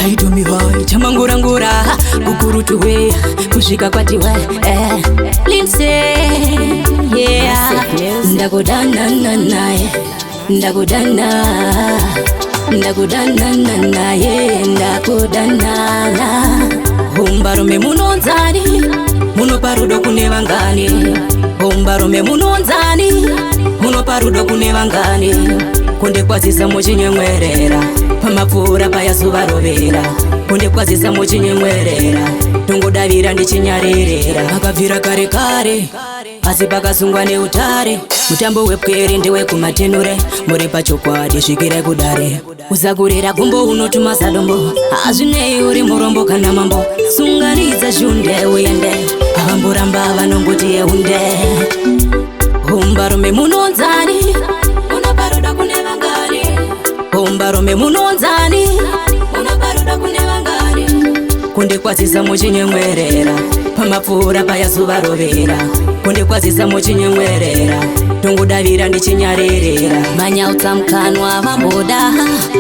Taitumiwa chamangurangura kukurutuwe kusvika kwatiwe eh. Linse yeah. Ndakudanana naye, ndakudana, ndakudanana naye, ndakudanana. Hombarume munonzani, munopa rudo kune vangani? Hombarume munonzani, munopa rudo kune vangani? Kundikwazisa muchinyemwerera pamapfuura paya zuva rovera, kundikwazisa muchinyemwerera, tongodavira ndichinyaririra. Makabvira kare kare asi pakasungwa neutare, mutambo wepwere ndewekumatenure, muri pachokwadi svikirai kudare. Usakurira gumbo unotuma sadombo, hazvinei uri murombo kana mambo, sunganidza shunde uende, avamboramba vanongoti yeunde. Hombarume munonzani, munopa rudo kune vangani? Hombarume munonzani, munopa rudo kune vangani? Kundikwazisa muchinyemwerera pamapfuura paya zuva rovera, kundikwazisa muchinyemwerera, tongodavira ndichinyaririra. Manyautsa mukanwa vamboda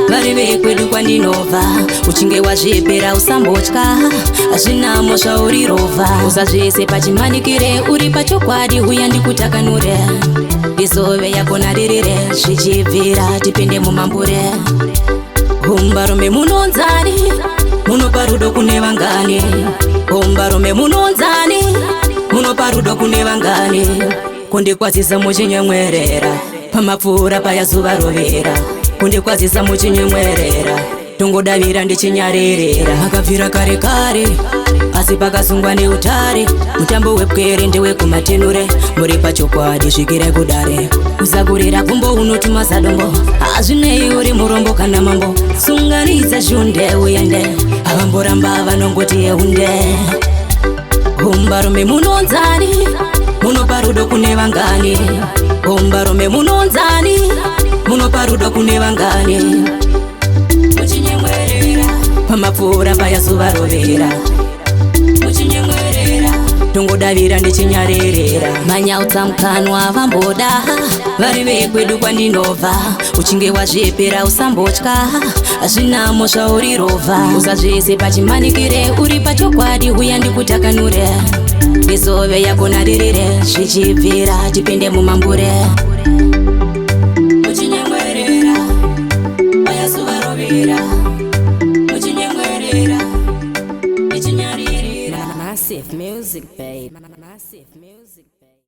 vari vekwedu kwandinobva, uchinge wazvipera usambotya, hazvina mhosva urirovha. Usazvise pachimanikire, uri pachokwadi uya ndikutakanure, ndizove yako naririre, zvichibvira tipinde mumambure. Hombarume munonzani, munopa rudo kune vangani? Hombarume munonzani, munopa rudo kune vangani? Kundikwazisa muchinyemwerera pamapfuura paya zuva rovera, kundikwazisa muchinyemwerera, tongodavira ndichinyaririra. Makabvira kare kare asi pakasungwa neutare, mutambo wepwere ndewekumatenure, muri pachokwadi svikirai kudare. Usakurira gumbo unotuma sadombo, hazvinei uri murombo kana mambo, sunganidza shunde uende, avamboramba vanongoti yeunde. Hombarume munonzani, munopa rudo kune vangani? Hombarume munonzani, munopa rudo kune vangani? Muchinyemwerera pamapfuura paya zuva rovera, muchinyemwerera, tongodavira ndichinyaririra. Manyautsa mukanwa vamboda vari vekwedu kwandinobva, uchinge wazvipera usambotya, hazvina mhosva urirovha. Usazvise pachimanikire, uri pachokwadi uya ndikutakanure, ndizove yako naririre, zvichibvira tipinde mumambure. Muchinyemwerera paya zuva rovera, muchinyemwerera ndichinyaririra. Massive music, babe. Massive music, babe.